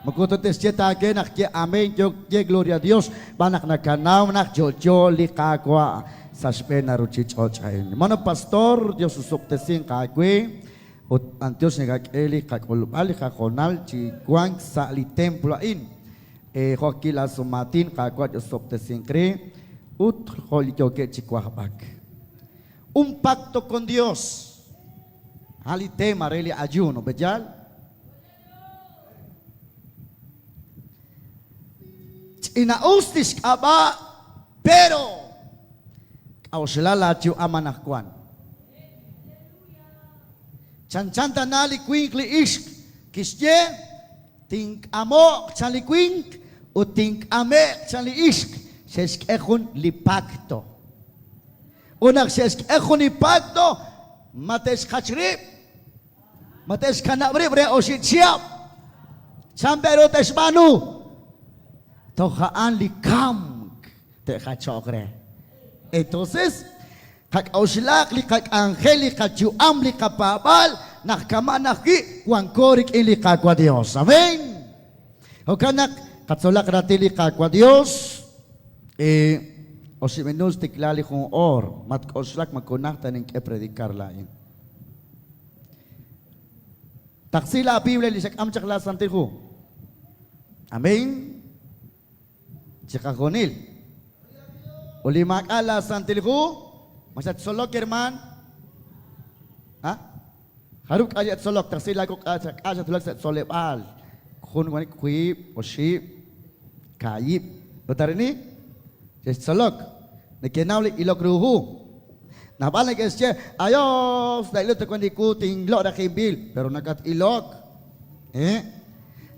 Moko tate'xye ta aawe naq ye amén, yook ye gloria a Dios, xb'aan naq nakanaw naq yo'yo li Qaawa' sa' xb'een a ruchich'och' a'in. Hermano pastor, Dios osob'tesinq aawe ut b'antiox nakak'e li qak'ulb'al li qahoonal chi wank sa' li templo a'in. Jo' ajwi' laa sumaatin, Qaawa' ch'osob'tesinq re ut jo' li yookeb' chi wajb'ak. Un pacto con Dios. A'an li tema re li ayuno, pe'yaal? Ch'ina'us li xk'ab'a', pero k'a'uxla laayu'am anaqwan. Chanchan tana li winq li ixq kixye, Tink'amo'q chan li winq ut tink'ame'q chan li ixq, xe'xk'e jun li pacto. Ut naq xe'xk'e jun li pacto, ma te'xjach rib'? Ma te'xkanab' rib' re oxib' chihab'? Chan pe' ru te'xb'aanu? Toj a'an li kamk te'jacho'q re. Entonces, qak'a'uxlaq li qak'anjel, li qayu'am, li qapaab'aal naq kama'an ajwi' wanko rik'in li Qaawa' Dios. Amén. Jo'kan naq qatzolaq raatin li Qaawa' Dios. Oxib' minuut xtikla li jun oor. Matk'oxlak moko najt ta nink'e predicar laa'in. Taqsi laa Biblia li xak'am chaq laa Santil Hu. Amén. Chiqajunil. Ut li maak'a' laa Santil Hu, ma xattzolok, hermaan? Ha? Jarub' k'a xattzolok? Taqsi laa kok' k'a xattzolok sa' tzoleb'aal. Jun, wan, wiib', oxib', kaahib'. Ut arini? Xextzolok. Nekenaw li ilok ru hu. Naab'al neke'xye, Ayos, na'ilok ta wan li wu, tinlo' raj inb'il. Pero nakat-ilok. Eh?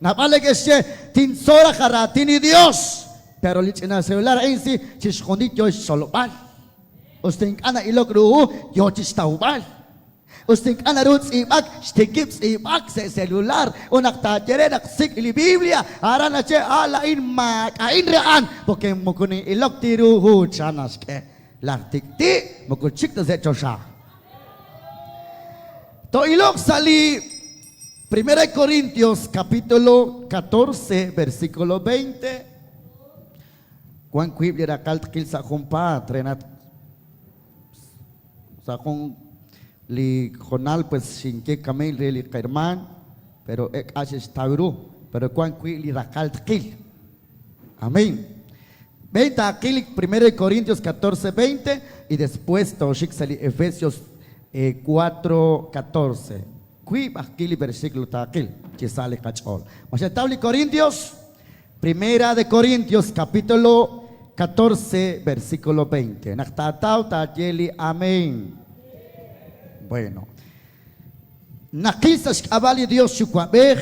Naab'al neke'xye, Tintzol raj raatin li Dios. Pero li ch'ina celular a'in si chixjunil yoo xtzolb'al. Us ta ink'a' na'ilok ru hu, yoo chixtawb'al. Us ta ink'a' naru tz'iib'ak, xtikib' tz'iib'ak sa' celular. Ut naq taaye re naq sik' li Biblia, aran naxye, Ah, laa'in maak'a'in re a'an, porque moko nin'ilok ti ru hu, chan naxk'e. Laj tik'ti' moko txik ta sa' choxa. Too'iloq sa' li Primera de Corintios capítulo 14 versículo 20. Wank wiib' li raqal tqil sa' junpaat re naq sa' jun li hoonal pues xinye kamil re li qahermaan, pero k'a' xe'xtaw ru, pero wank wiib' li raqal tqil. Amén. B'een taaqil li 1 de Corintios 14, 20 y después tooxik sa' li Efesios 4, 14. Wiib' ajwi' li versículo taaqil chi sa' li qach'ool. Ma xe'taw li Corintios? Primera de Corintios capítulo 14, versículo 20. Naq taataw taaye li amén. Bueno. Naqil sa' xk'ab'a' li Dios Yuwa'b'ej,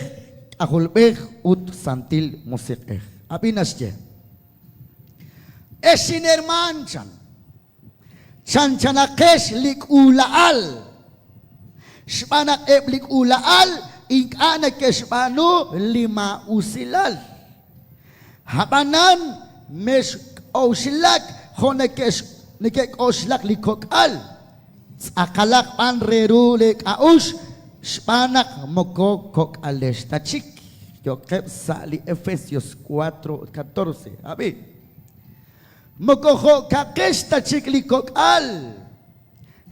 K'ajolb'ej ut Santil Musiq'ej. Ab'i naxye, Ex inhermaan, chan, chanchanaqex li k'uula'al, xb'aan naq eb' li k'uula'al ink'a' neke'xb'aanu li maa'usilal. Ab'anan mexk'oxlak jo' neke'k'oxlak li kok'al. Tz'aqalaq b'an re ru leek'a'uxl xb'aan naq moko kok'alex ta chik. Yo'qeb' sa' li Efesios 4:14. Ab'i. Moko jo'kaqex ta chik li kok'al.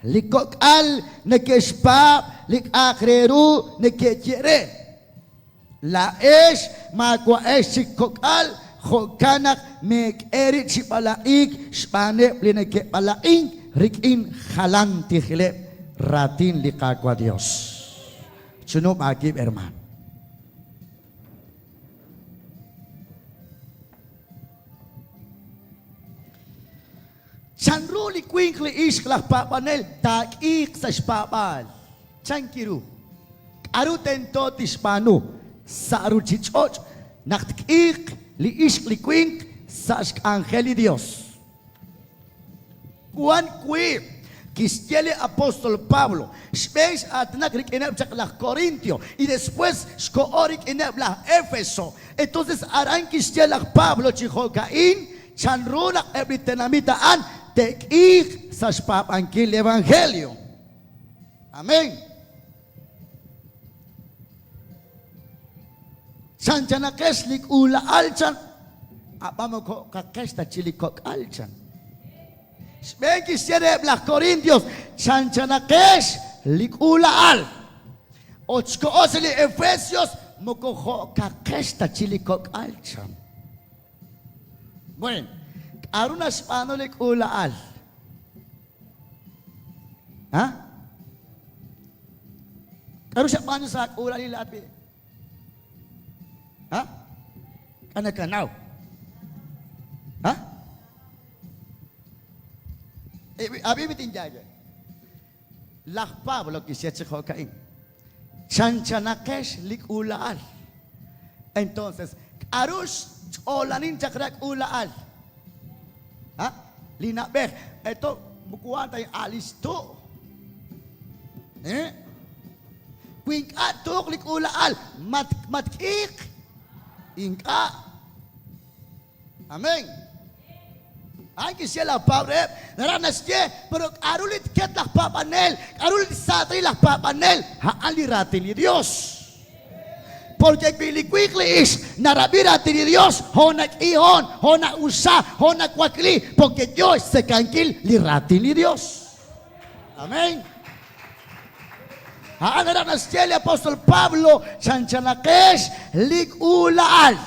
Li kok'al neke'xpaab' li k'a'aq re ru neke'ye re. Laa'ex maawa'ex chik kok'al, jo'kan naq meek'e rib' chi b'alaq'iik xb'aaneb' li neke'b'alaq'ink rik'in jalan tijleb' raatin li Qaawa' Dios. Chunub' aawib', hermaan. Chanru li winq li ixq laj paab'anel taak'iiq sa' xpaab'aal? Chanki ru? K'aru tento tixb'aanu sa' ruuchich'och' naq tk'iiq li ixq li winq sa' xk'anjel li Yos? Wank wiib' kixye li apóstol Pablo, xb'een x'aatinak rik'ineb' chaq laj Corintio y después xkoho rik'ineb' laj Éfeso. Entonces aran kixye laj Pablo chi jo'ka'in, Chanru naq eb' li tenamit a'an te'k'iiq sa' xpaab'ankil li evangelio? Amén. Chanchanaqex li k'uula'al chan, a'b'an moko jo'kaqex ta chi li kok'al chan. Xb'een kixye reheb' laj Corintios, Chanchanaqex li k'uula'al. Ut xkoho sa' li Efesios, moko jo'kaqex ta chi li kok'al chan. Bueno, k'aru naxb'aanu li k'uula'al? Ha? K'aru xab'aanu sa' k'uula'alil laa'at b'i'? Ha? K'a nakanaw? Ha? Ab'i tinye. Laj Pablo kixye chi jo'ka'in, Chanchanaqex li k'uula'al. Entonces, k'aru xch'oolanin chaq re k'uula'al? Ha? Li na'b'ej. Eto, moko a'an ta a' li xtu'. Eh? Wi ink'a' tuuq li k'uula'al, matk'iiq? Ink'a'. Amén. A'an kixye laj Pablo reheb', naraj naxye, pero k'aru li tket laj paab'anel, k'aru li tsaatri laj paab'anel, a'an li raatin li Dios. Porque wi li winq li ixq narab'i raatin li Dios, jo' nak'i hoon, jo' na'usa, jo' nawakli, porque yo xtzekankil li raatin li Dios. Amén. A'an naraj naxye li apóstol Pablo, chanchanaqex li k'uula'al.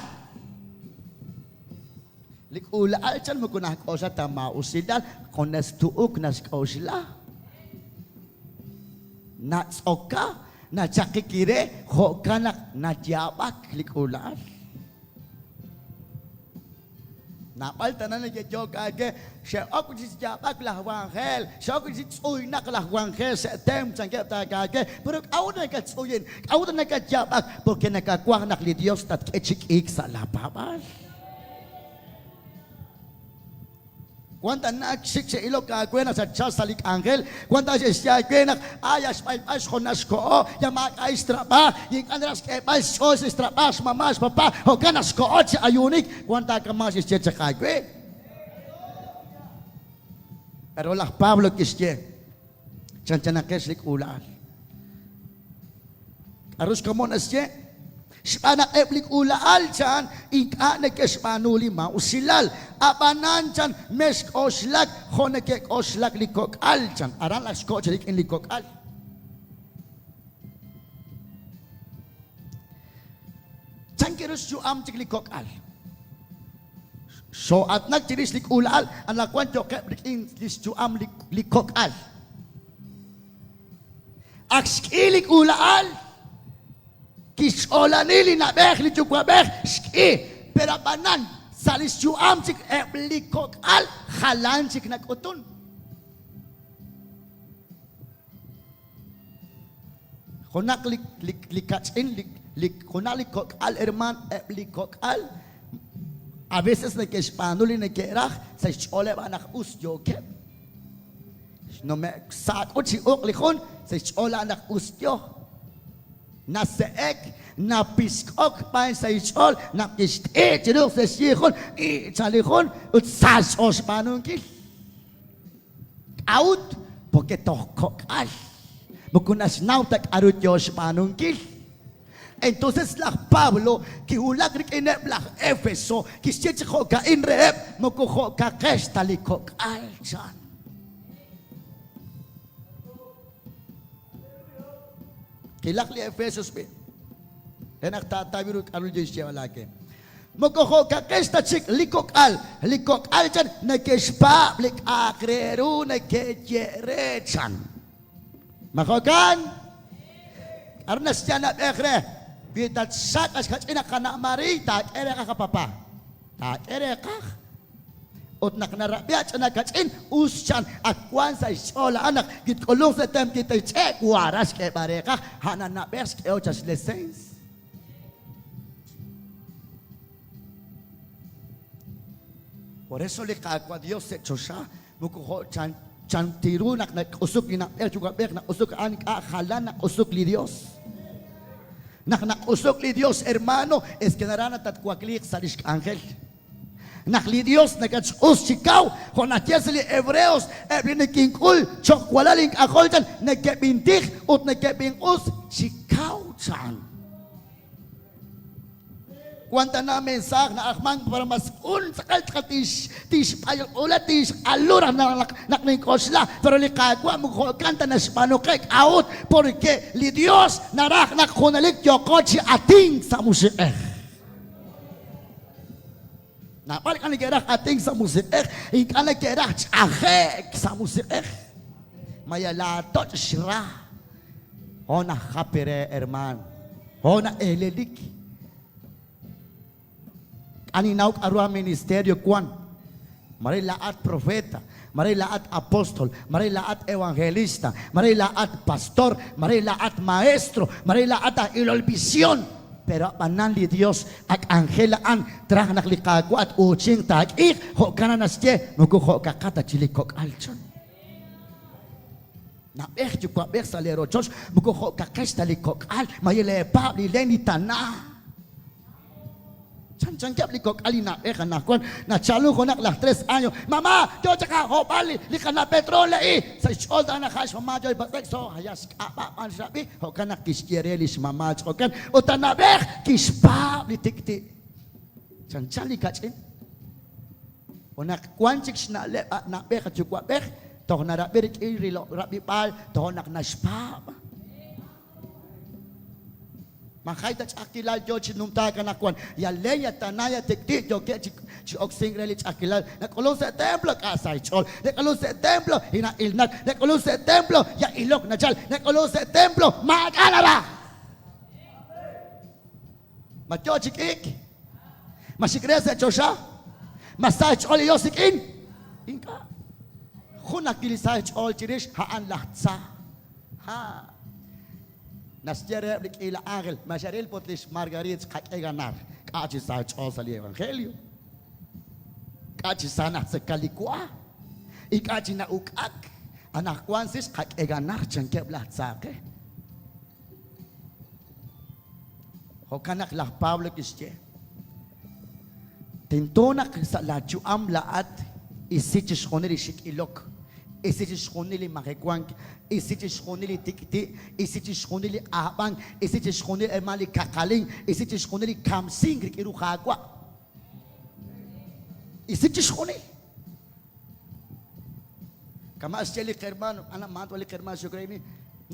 Li k'uula'al chan moko najk'oxla ta maa'usilal, junes tu'uk naxk'oxla. Natz'oka, nachaqik re, jo'kan naq nayaab'ak li k'uula'al. Naab'al tana neke'yo'k aawe, Xe'ok chi yaab'ak laj Wangel, xe'ok chi tz'uynaq laj Wangel, xe'tem, chankeb' ta aawe. Pero k'a'ut nakattz'uyin? K'a'ut nakatyaab'ak? Porque nakawaj naq li Dios tatk'e chi k'iik sa' laa paab'aal. Wan tana xik xe'ilok aawe naq xatchalk sa' li k'anjel, wan ta xe'xye aawe naq ay xb'ayb'al xjonas xkoho, ya maak'a' xtrab'aaj, ink'a' naraj xk'eeb'al xch'ool sa' xtrab'aaj xmama' xpapa, jo'kan naq xkoho chi ayuunik, wan ta kama' xe'xye chaq aawe. Pero laj Pablo kixye, chanchanaqex li k'uula'al. K'aru xkomon naxye? Xb'aan naq eb' li k'uula'al chan ink'a' neke'xb'aanu li maa'usilal. Ab'anan chan mexk'oxlak jo' neke'k'oxlak li kok'al chan. Aran laj xko' chi rik'in li kok'al. Chan kiru xyu'am chik li kok'al. Xoo'aatinak chirix li k'uula'al, anaqwan yo'qeb' rik'in li xyu'am li kok'al. Ak xk'i li k'uula'al, kixch'oolani li na'b'ej li yuwa'b'ej, xk'i. Pero ab'anan, sa' li xyu'am chik eb' li kok'al jalan chik nak'utun. Junaq li, li, li kach'in, li, li, junaq li kok'al hermaan, eb' li kok'al a veces neke'xb'aanu li neke'raj sa' xch'ooleb' a'an naq us yookeb'. Xnume'k saak'u chi uq' li jun, sa' xch'ool a'an naq us yo. Nase'ek, napisk'ok b'an sa' xch'ool naq kixt'i' chiru sa' xyi jun, i' chan li jun, ut sa xch'ool xb'aanunkil. K'a'ut? Porque toj kok'al. Moko naxnaw ta k'aru yo xb'aanunkil. Entonces laj Pablo kiwulak rik'ineb' laj Éfeso, kixye chi jo'ka'in reheb', Moko jo'kaqex ta li kok'al, chan. Qilaq li Efesios b'i', re naq taataw ru k'aru li xyeeb'al aawe. Moko jo'kaqex ta chik li kok'al, li kok'al chan neke'xpaab' li k'a'aq re ru neke'ye re, chan. Ma jo'kan? K'aru naxye na'b'ej re? Wi tatxsak' xkach'in naq qana' Mariiy, taak'e reeqaj qapapa. Taak'e reeqaj. Ut naq narab'i a ch'ina kach'in, us chan, ak wank sa' xch'ool a'an naq kitk'ulunq sa' tem kitexch'e' wara xk'eeb'al reeqaj, a'an a na'b'ej xk'eho chaq xleseens. Por eso li Qaawa' Dios sa' choxa Moko jo' chantiru naq nak'usuk li na'b'ej yuwa'b'ej, naq'usuk a'an ink'a' jalan naq'usuk li Dios. Naq naq'usuk li Dios, hermano, es que naraj naq tatwakliiq sa' lix k'anjel. Naq li Dios nakatxq'us chi kaw, jo' naxye sa' li Hebreos, eb' li nekink'ul choq' walal ink'ajol chan, nekeb'intij ut nekeb'inq'us chi kaw chan. Wan tana mensaaj na'ajmank para mas q'un tz'aqal tz'aqal tix tixb'ayq'ula tixq'alu raj naq naq nink'oxla pero li Qaawa' moko jo'kan ta naxb'aanu qe k'a'ut porque li Dios naraj naq junelik yooqo chi atink sa' musiq'ej. Naab'al ink'a' neke'raj atink sa' musiq'ej, ink'a' neke'raj ch'aje'k sa' musiq'ej. Ma yal laatoch' xra. Jo' najap re hermaan, jo' na'eelelik. K'a' ninnaw k'a'ru aaministerio wan. Mare laa'at profeta, mare laa'at apóstol, mare laa'at evangelista, mare laa'at pastor, mare laa'at maestro, mare laa'at aj ilol vision. Pero a'b'anan li Dios a k'anjel a'an traj naq li Qaawa' t-uuchinq taak'iiq, jo'kan naq naxye, moko jo'kaqat ta chi li kok'al chan. Na'b'ej yuwa'b'ej sa' lee rochoch moko jo'kaqex ta li kok'al, maye leepaab' li len li tana'. Chanchankeb' li kok'al li na'b'ej anaqwan, nachalun junaq laj tres años, Mamá, yo chaq aahob'al li qana' Petrol le'i! Sa' xch'ool ta naq a' xmamá yo xpatz'ek, so haya xk'ab'a' b'an xrab'i, jo'kan naq kixye re li xmamá chi jo'kan, ut a na'b'ej kixpaab' li tik'ti'. Chanchan li kach'in. Ut naq wan chik xna'leb' a' na'b'ej a yuwa'b'ej, toj narab'i rik'in rab'ib'aal tojo' naq naxpaab'. Ma jay ta ch'a'ajkilal yoo chi numtaak anaqwan. Yal len, yal tana, yal tik'ti' yookeb' chi oksink re li ch'a'ajkilal. Nak'ulunk sa' templo, k'a' sa' xch'ool. Nak'ulunk sa' templo, ina'ilnak. Nak'ulunk sa' templo, yal ilok nachal. Nak'ulunk sa' templo, maak'a' naraj. Ma yoo chi k'iik? Ma xik re sa' choxa? Ma sa xch'ool li Dios rik'in? Ink'a'. Jun ajwi' li sa xch'ool chirix, a'an laj tza. Ha. Naxye reheb' li k'iila ánjel, ma xeril put li xMargarit xqak'e ganar. K'a' chi sa xch'ool sa' li evangelio. K'a' chi sa naxtzeka li wa. Ink'a' chi na'uk'ak. Anaqwan si xqak'e ganar chankeb' laj tza qe. Jo'kan naq laj Pablo kixye, Tento naq sa' laayu'am laa'at isi chixjunil li xik' ilok, isi chixjunil li majewank, isi chixjunil li tik'ti', isi chixjunil li q'aab'ank, isi chixjunil hermaan li kaqalink, isi chixjunil li kamsink rik'in ru Qaawa'. Isi chixjunil. Kama' xye li qermaan, ana maatwa li qermaan xukreini,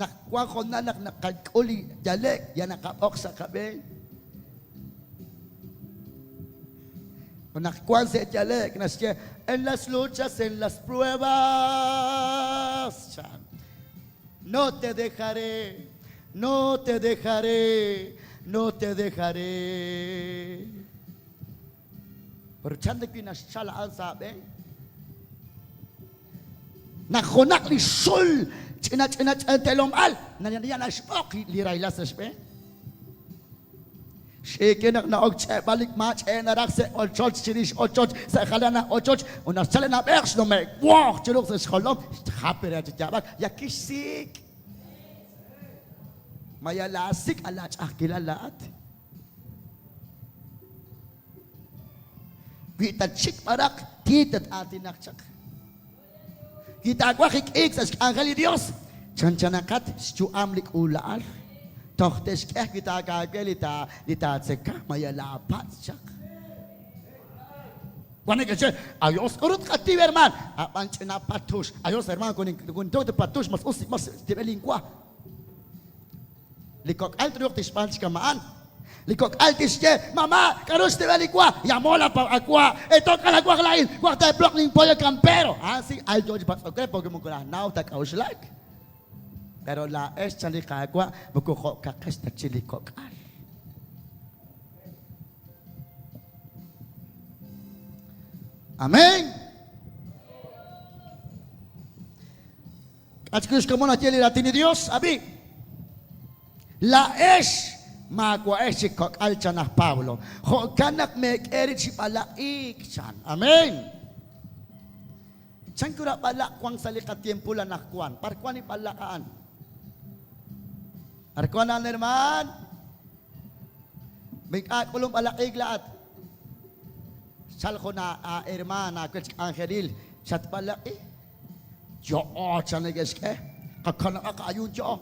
naq wan hoonal naq naqak'ul li yale'k, ya naqab'oq sa' qab'een. Ut naq wan sa' yale'k naxye, en las luchas, en las pruebas, chan. No te dejaré, no te dejaré, no te dejaré. Pero chan ta wi' naxchal a'an sa' aab'een? Naq junaq li xul ch'ina ch'ina ch'entelomb'al naya naxb'oq li rahilal sa' xb'een. Xiikil naq na'ok ch'e'b'al li maach'e naraj sa' ochoch chirix ochoch sa' jalan aj ochoch ut naxchal li na'b'ej xnume'k woq chiru sa' xjolom xjap re chi yaab'ak ya kixsik'. Ma yal laasik' a laach'a'ajkilal laa'at? Wi tatxik b'araq, tiik tat-aatinaq chaq. Wi taawaj ik'iik sa' xk'anjel li Dios, chanchanaqat xyu'am li k'uula'al. Toj te'xk'e ajwi' taakaawe li ta li taatzeka, ma yal laapatz' chaq. Wan neke'xye, Ayos, k'aru tqatiw, hermaan? Ab'an ch'ina patux. Ayos, hermaan, kun patux, mas us mas tib'el linwa. Li kok'al truuq tixb'aan chi kama'an. Li kok'al tixye, Mamá, k'aru xtib'el li wa? Yamola pa awa. Eto k'a nawaj laa'in, waj teeploq lin pollo campero. Ah, sí, al yo chi patz'ok re, porque moko raj naw ta k'a'uxlak. Pero laa'ex chan li Qaawa' moko jo'kaqex ta chi li kok'al. Amén. K'a' xkomon naxye li Raatin li Yos? Ab'i. Laa'ex maawa'ex chik kok'al, chan laj Pablo. Jo'kan naq meek'e rib' chi b'alaq'iik, chan. Amén. Chan ru b'alaq' wank sa' li qatiempul anaqwan? B'ar wank li b'alaq' a'an? B'ar wank a'an, hermaan? Ma ink'a' k'ulum b'alaq'iik laa'at? Xchalk jun aahermaan, aawech k'anjelil, xatb'alaq'i? Yo'o chan neke'xk'e, qakanab'aq ayuun yo'o.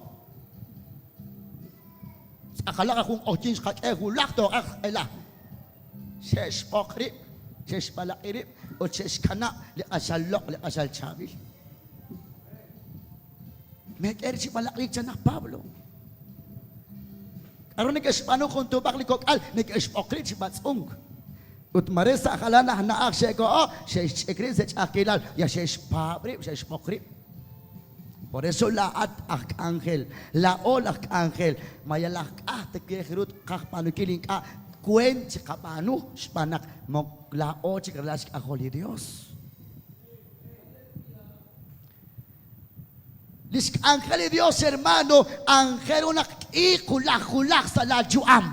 Tz'aqalaq jun q'oqyink xqak'e wulaj tooq'ajq q'ela. Xe'xb'oq rib', xe'xb'alaq'i rib' ut xe'xkanab' li q'axal loq', li q'axal chaab'il. Meek'e rib' chi b'alaq'iik, chan laj Pablo. K'aru neke'xb'aanu jun tuub'aq li kok'al? Neke'xb'oq rib' chi b'atz'unk. Ut mare sa' jalan aj na'aj xe'koho, xe'xch'ik rib' sa' ch'a'ajkilal, yal xe'xpaab' rib', xe'xb'oq rib'. Por eso laa'at aj k'anjel, laa'o laj k'anjel, ma yal aj k'aj ta wi ru tqaj b'aanunkil ink'a' weent chiqab'aanu xb'aan naq moko laa'o chik ralal xk'ajol li Dios. Lix k'anjel li Dios, hermano, anjel ru naq k'iiq wulaj wulaj sa' laa yu'am.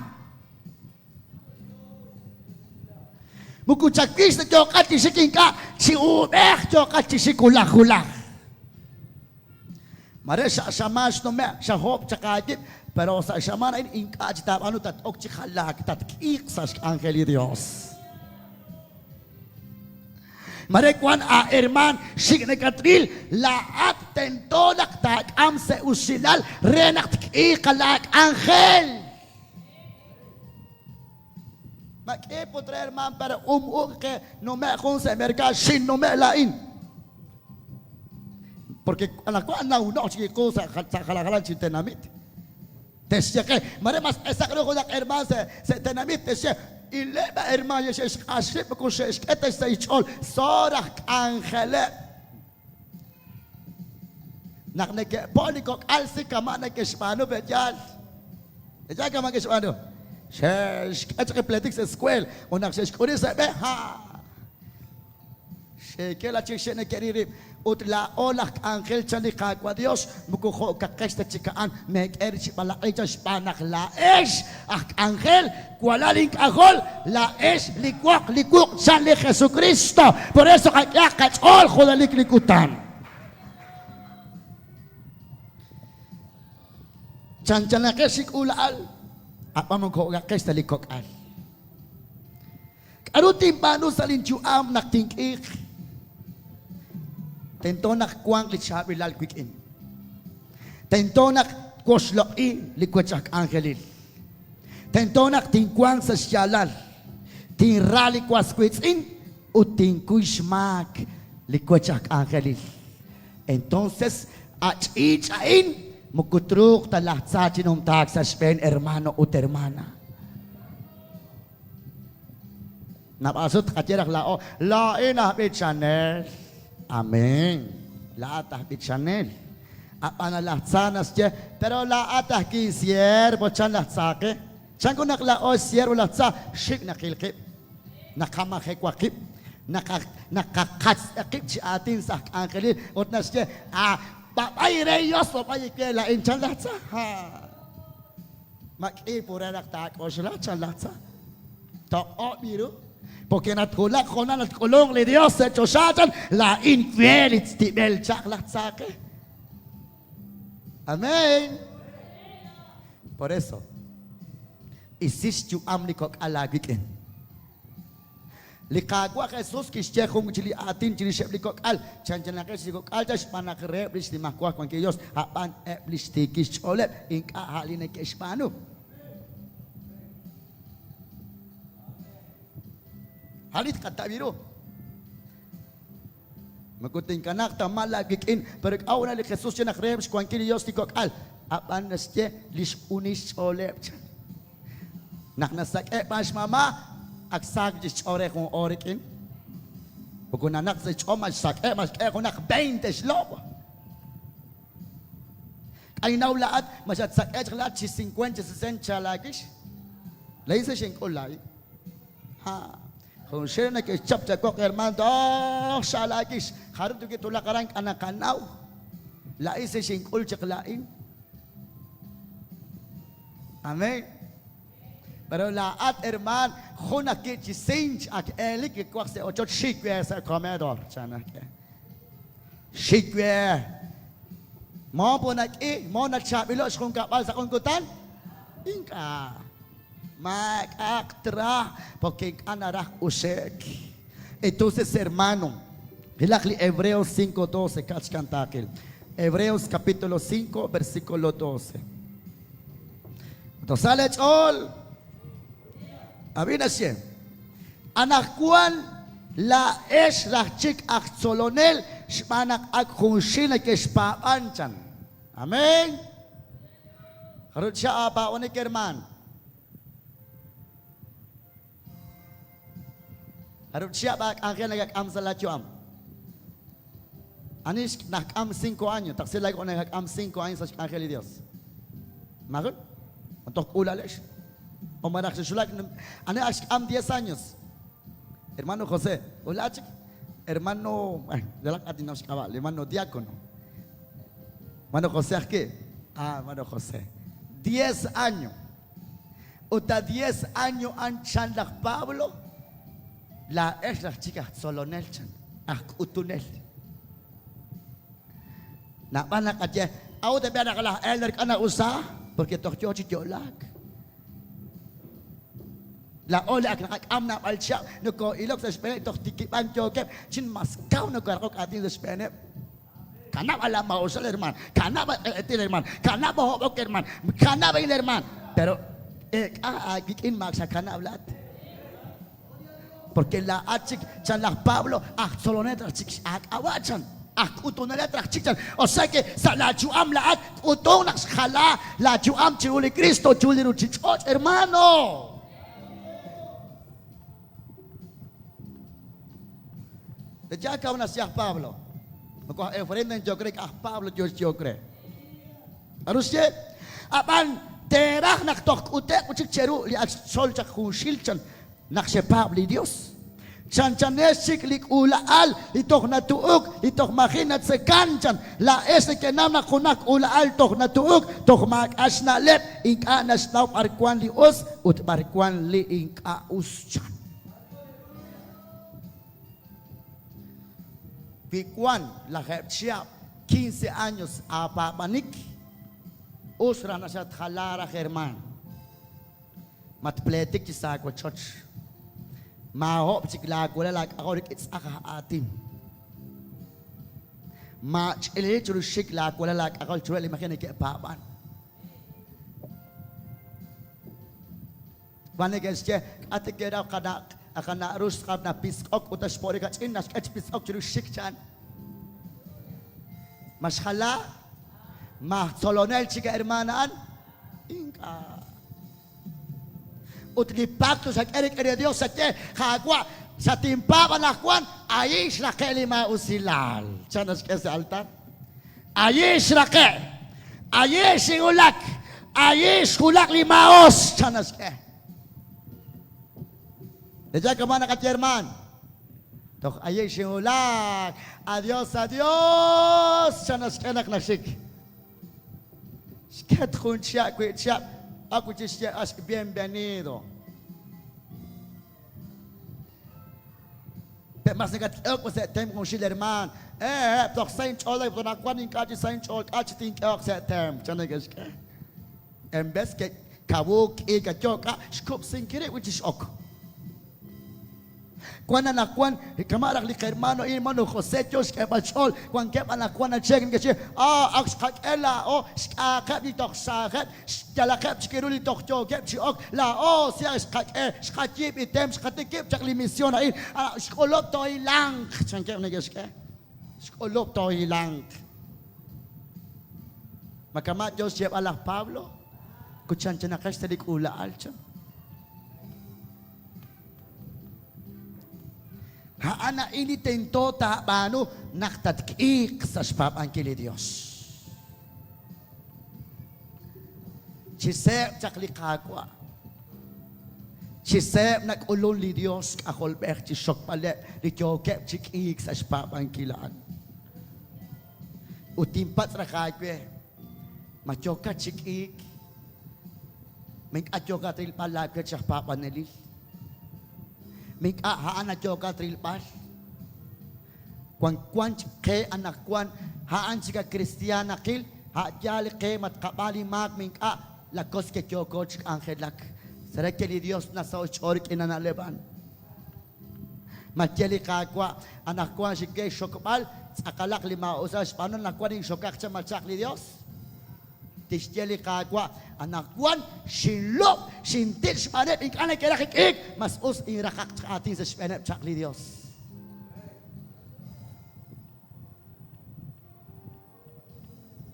Moko chawix ta yooqat chi xik ink'a' chi uub'ej yooqat chi xik wulaj wulaj. Mare sa' xamaan xnume' xahob' chaq aawib', pero sa' xamaan a'in ink'a' chi taab'aanu tat-ok chi jalaak, tatk'iiq sa' xk'anjel li Dios. Mare wank aahermaan xik' nakatril, laa'at tento naq taak'am sa' usilal re naq tk'iiq laak'anjel. Ma k'i put re hermaan pero um uq ke nume' jun sa' merkado xinnume' laa'in. Porque anaqwan nawnoq chik iqu sa' jalan jalan chi tenamit. Te'xye qe, mare mas q'esaq ru junaq hermaan sa' tenamit, te'xye, Ileb' a hermaan li xe'xq'ax rib' moko xe'xk'e ta xsahil xch'ool, soor aj k'anjeleb'. Naq neke'po' li kok'al si kama' neke'xb'aanu pe'yaal. Pe'yaal kama' neke'xb'aanu. Xe'xk'e chaq li pleetik sa' escuel ut naq xe'xk'uli sa' b'e, ha! Xeekel achik xe'neke'ril rib', ut laa'o laj k'anjel chan li Qaawa' Dios, moko jo'kaqex ta chik a'an, meek'e rib' chi b'alaq'ink chan xb'aan naq laa'ex aj k'anjel, walal ink'ajol, laa'ex li woq li wuq' chan li Jesukristo. Por eso qak'ehaq qach'ool junelik li kutan. Chanchanaqex li k'uula'al, a'b'an moko jo'kaqex ta li kok'al. K'aru tinb'aanu sa' linyu'am naq tink'iiq? Tento naq wanq li chaab'ilal wik'in. Tento naq twoxloq'i li wech aj k'anjelil. Tento naq tinwanq sa' xyaalal, tinra li was wiitz'in ut tinkuy xmaak li wech aj k'anjelil. Entonces, a ch'iich' a'in moko truuq ta laj tza chi numtaak sa' xb'een hermano ut hermana. Naab'al sut tqaye raj laa'o, Laa'in aj b'ichanel. Amén. Laa'at aj b'ichanel. A'b'an laj tza naxye, Pero laa'at aj kinsiervo, chan laj tza qe. Chan ru naq laa'o xsiervo laj tza? Xik' naqil qib'. Naqamajewa qib'. Naqaqatz'e qib' chi aatin sa' aj k'anjelil ut naxye, Ah, b'ab'ay re Yos, b'ab'ay we laa'in, chan laj tza. Ha. Ma k'i pure naq taak'oxla, chan laj tza. Toq'ob' ru. Porque natwulak hoonal natk'ulunq li Dios sa' choxa, chan, laa'in we li tib'el chaq laj tza qe. Amén. Por eso, isi xyu'am li kok'al aawik'in. Li Qaawa' Jesus kixye jun chik li aatin chirixeb' li kok'al, Chanchanaqex li kok'al chaq xb'aan naq reheb' li xnimajwal wankil li Yos, a'b'an eb' li xtiikil xch'ooleb' ink'a' a' li neke'xb'aanu. A' li tqataw ru. Moko tinkanaaq ta mal aawik'in, pero k'a'ut naq li Jesus xye naq reheb' xwankil li Yos li kok'al, a'b'an naxye li xq'unil xch'ooleb' chan. Naq nasak'e' b'an xmama', ak sa wi' chik xch'ool re jun oor rik'in. Moko nanaq sa' xch'ool ma xsak'e' ma xk'e junaq veinte xlob'. K'aynaw laa'at ma xatsak'e' chaq laa'at chi cincuenta chi sesenta laawix. Laa'in sa xink'ul laa'in. Ha. Junxil neke'xchap chawoq hermano, toj xalaakix. Jarub' tuki tulaq aran k'a naqanaw. Laa'in sa xink'ul chaq laa'in. Amén. Pero laa'at, hermaan, jun ajwi' chi sinch ak eelik li twaj sa' ochoch xik we sa' comedor, chan ajk'e. Xik we. Mo po nak'i, mo nachaab'ilo' xjunkab'al sa' jun kutan? Ink'a'. Maak'a'aq traj, porque ink'a' naraj uxe'k. Entonces, hermano, qilaq li Hebreos 5:12, kachkan taaqil. Hebreos capítulo 5, versículo 12. Ut sa' leech'ool, ab'i naxye, Anaqwan laa'ex raj chik aj tzolonel xb'aan naq ak junxil nekexpaab'an, chan. Amén. Jarub' chihab' aapaab'anik, hermaan? Jarub' chihab' aak'anjel nakak'am sa' laayu'am? Ani nak'am cinco años? Taqsi laawuq nakak'am cinco años sa' xk'anjel li Dios. Maajun? Toj k'uula'lex. O malaj xexwulak ani ak xk'am diez años? Hermano José, ula chik. Hermano, yalaq atinnaw xk'ab'a', hermano diácono. Hermano José ajwi'. Ah, hermano José. Diez años. Ut a diez año an chan laj Pablo, laa'ex raj chik aj tzolonel chan, aj k'utunel. Naab'al naqaye, a'ut eb' naq laj elder k'a na'usa, porque toj yoo chi yo'laak. Laa'o li ak naqak'am naab'al chihab' nokoo'ilok sa' xb'eeneb' toj tikib'ank yookeb' chin mas kaw nokooraqok aatin sa' xb'eeneb'. Kanab' a la maa'usal hermaan, kanab' a q'etq'etil hermaan, kanab' a hob'ok hermaan, kanab' a'in hermaan. Pero eek'a aawik'in maak xakanab' laa'at. Porque laa'at chik, chan laj Pablo, aj tzolonel raj chik aak'ab'a' chan, aj k'utunelat raj chik chan. O sea que sa' laayu'am laa'at k'utun naq xjala laayu'am chiru li Cristo, chiru li ruuchich'och', hermano. Yaal kaw naxye aj Pablo. Moko aj Efraín ta yook re, aj Pablo yo xyook re. K'aru xye? Ab'an teeraj naq toj k'ute'q wi' chik cheru li ak xtzol chaq junxil chan naq xepaab' li Yos. Chanchanex chik li k'uula'al li toj natu'uk, li toj maji' natzekan chan. Laa'ex nekenaw naq junaq k'uula'al toj natu'uk, toj maak'a' xna'leb', ink'a' naxnaw b'ar wank li us ut b'ar wank li ink'a' us chan. Wi wank lajeeb' chihab', quince años, aapaab'anik, us raj naq xatjala raj hermaan. Matpleetik chi sa' aawochoch. Maahob' chik laawalal aak'ajol rik'in tz'aj aj aatin. Maach'ilili chiru xxik laawalal aak'ajol chiruheb' li maji' neke'paab'an. Wan neke'xye, K'a' te ke'raw qana' qana' Rux tz'aqal napisk'ok ut naxpo'ri kach'in naxk'e chi pisk'ok chiru xxik chan. Ma xjala? Ma aj tzolonel chik a hermaan a'an? Ink'a'. Ut li pacto xak'e rik'in li Dios xaye, Qaawa', xatinpaab' anaqwan, ahi' xraqe' li maa'usilal. Chan naxk'e sa' altar. Ayi' xraqe', ayi' xinwulak, ayi' xwulak li maa'us, chan naxk'e. Ella kama' naqaye hermaan, toj ayi' xinwulak, adios, adios, chan naxk'e naq naxik. Xket jun chihab' wi' chihab', ak wi' chixye ax bienvenido. Pe' mas nakatk'ehok sa' tem junxil hermaan. Eh, toj sa inch'ool ut anaqwan ink'a' chi sa inch'ool k'a' chi tink'ehoq sa' tem, chan neke'xk'e. En vez que kawuuk k'iik ayo k'a' xkub'sinkil rib' wi' chi x'ok. Wan anaqwan, kama' raj li qhermano a'in, hermano José, yoo xk'eeb'al xch'ool, wankeb' anaqwan acheek neke'xye, Ah, ak xqak'e laa'o xk'aaqeb' li toj saajeb', xyalaqeb' chik ru li toj yookeb' chi ok, laa'o si ak xqak'e, xqayiib' li tem, xqatikib' chaq li mision a'in, xk'ulub' toohilanq, chankeb' neke'xk'e. Xk'ulub' toohilanq. Ma kama' yoo xyeeb'al laj Pablo? Kuchanchanaqex ta li k'uula'al, chan. A'an a'in li tento taab'aanu naq tatk'iiq sa' xpaab'ankil li Dios. Chi seeb' chaq li Qaawa'. Chi seeb' nak'ulun li Dios K'ajolb'ej chi xxokb'aleb' li yookeb' chi k'iik sa' xpaab'ankil a'an. Ut tinpatz' raj aawe, ma yookat chi k'iik? Ma ink'a' yookat rilb'al laawech aj paab'anelil? Ma ink'a' a'an yookat rilb'al? Wan wan chik qe anaqwan a'an chik a kristiaanaqil, a' yaal qe ma tqab'a li maak ma ink'a', la kos ke yooko chi k'anjelak. Será que li Dios nasaho' xch'ool rik'in a na'leb' a'an? Ma ye li Qaawa', anaqwan xinke xxokb'al, tz'aqalaq li maa'usal xb'aanu, anaqwan inxokaq chaq ma chaq li Dios? Tixye li Qaawa', Anaqwan xinlob', xintil xb'aaneb' ink'a' neke'raj k'iik, mas us inraqaq chaq aatin sa' xb'eeneb' chaq li Yos.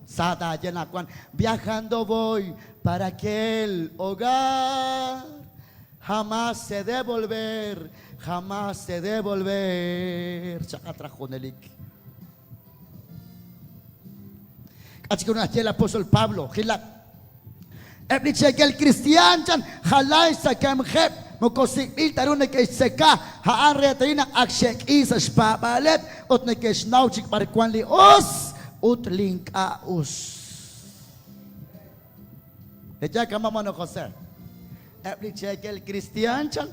Sa taaye anaqwan, Viajando voy para aquel hogar, jamás he de volver, jamás he de volver, chaqat raj junelik. K'a' chik ru naxye li apóstol Pablo? Qilaq. Eb' li cheekel kristiaan chan jalan xtzakemqeb' moko sik'b'il ta ru neke'xtzeka, a'an reetalil naq ak xe'k'i sa' xpaab'aaleb' ut neke'xnaw chik b'ar wan li us ut li ink'a' us. Pe'yaal kama' Mano Jose? Eb' li cheekel kristiaan chan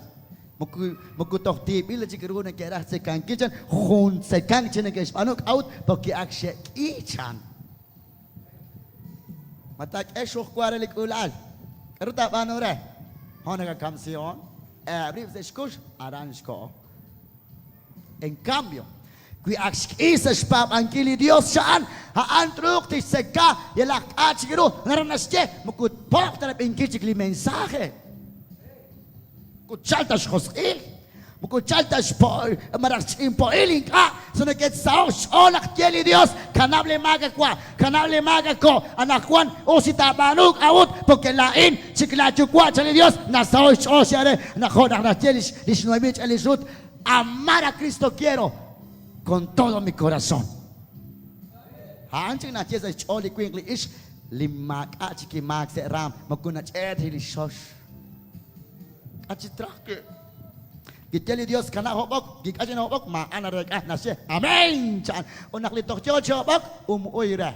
moko moko toj tiib'il ta chik ru neke'raj tzekankil chan, jun tzekank chik neke'xb'aanu, k'a'ut? Porque ak xe'k'i chan. Ma taak'e xxuq wa re li k'uula'al? K'aru taab'aanu re? Jo' nakakamsihon, eb' rib' sa' xkux, aran xkoho. En cambio, wi ak xk'i sa' xpaab'ankil li Dios xa'an, a'an truuq tixtzeka yalaq k'a' chik ru. Naraj naxye, moko tpo'q ta rab'inkil chik li mensaje. Moko tchalq ta xjosq'il, moko tchalq ta xpo' malaj xch'inpo'il ink'a', sa neke'saho'k xch'ool naq tye li Dios, Kanab' li maak awa', kanab' li maak ako', anaqwan us li taab'aanu, k'a'ut? Porque laa'in chik laayuwa' chan li Dios, nasaho'k xch'ool xye re, naq jo' naq naxye lix Noemí ch'e lix Rut, Amar a Cristo quiero con todo mi corazón. A'an chik naxye sa' xch'ool li winq li ixq li maak'a' chik li maak sa' raam, moko nach'eet li xox. K'a' chi traj wi'? Kixye li Dios, Kanab' hob'ok. Kik'a chi nahob'ok, maa'an nareek'a, naxye, Amén! chan. Ut naq li toj yoo chi hob'ok, um'uy re.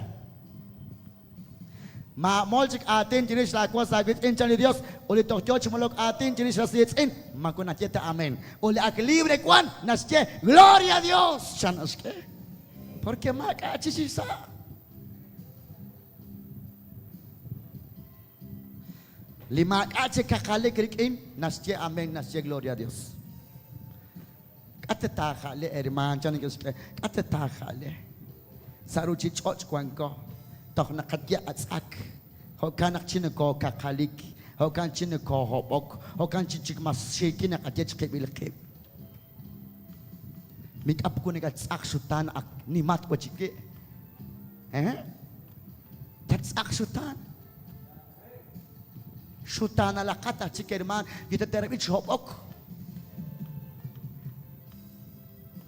Maamol chik aatin chirix laa was aawiitz'in, chan li Dios, ut li toj yoo chi molok aatin chirix ras riitz'in, moko naxye ta amén. Ut li ak libre wan, naxye, Gloria a Dios! chan naxk'e. Porque maak'a' chi xsa'. Li maak'a' chik kaqalik rik'in, naxye amén, naxye gloria a Dios. K'a' te taaja'le, hermaan, chan neke'xk'e, k'a' te taaja'le. Sa' ruuchich'och' wanko, toj naqaye atz'ak, jo'kan naq chi nokookaqalik, jo'kan chi nokoohob'ok, jo'kan chi chik mas xiikil naqaye chiqib'il qib'. Mik'ap ku nakatz'aq xutaan ak nimat wa chik wi'. Eh? Tatz'aq xutaan. Xutaanalaqat aj chik hermaan, wi taterab'i chi hob'ok.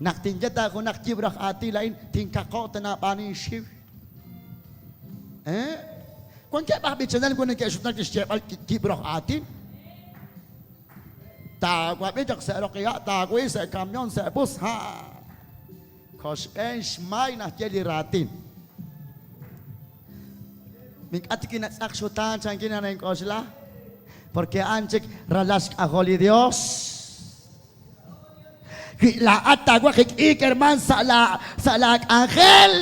Naq tinye ta junaq yib' raj aatin laa'in, tinkaqo'q ta naab'aan inxiw. Eh? Wankeb' aj b'ichanel wan neke'xutnak chi xyeeb'al yib' raj aatin. Taawab'i chaq sa' roq ha', taawil sa' kamion, sa' bus, ha. Koxb'een xmay naxye li raatin. Ink'a' tik natz'aq xutaan chankin naq nink'oxla, porque a'an chik ralal xk'ajol li Dios. Wi laa'at taawaj ik'iik hermaan sa' laa sa' laa k'anjel,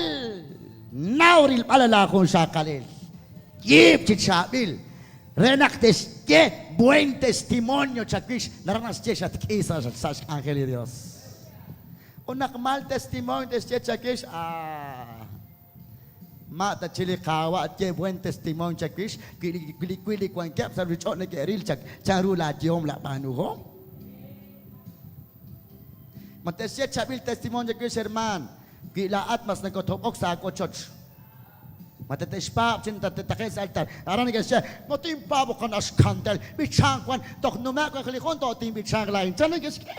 naw rilb'al laa junxaqalil. Yiib' chi chaab'il re naq te'xye buen testimonio chawix, naraj naxye xatk'i sa' sa' xk'anjel li Dios. Ut naq mal testimonio te'xye chawix, ah, ma ta chi li Qaawa' tye buen testimonio chawix wi li wi li wi li wankeb' sa' ruuchich'och' neke'ril chak chanru laayehom laab'aanuhom? Ma te'xye chaab'il testimonio chawix, hermaan, wi laa'at mas nakothob'ok sa' aawochoch? Ma tate'xpaab' chi tate'taqe'q sa' altar? Aran neke'xye, Ma tinpaab' uqan axkantel, b'ichanq wan, toj nume'q wan li jun, toj tinb'ichanq laa'in. Chan neke'xk'e.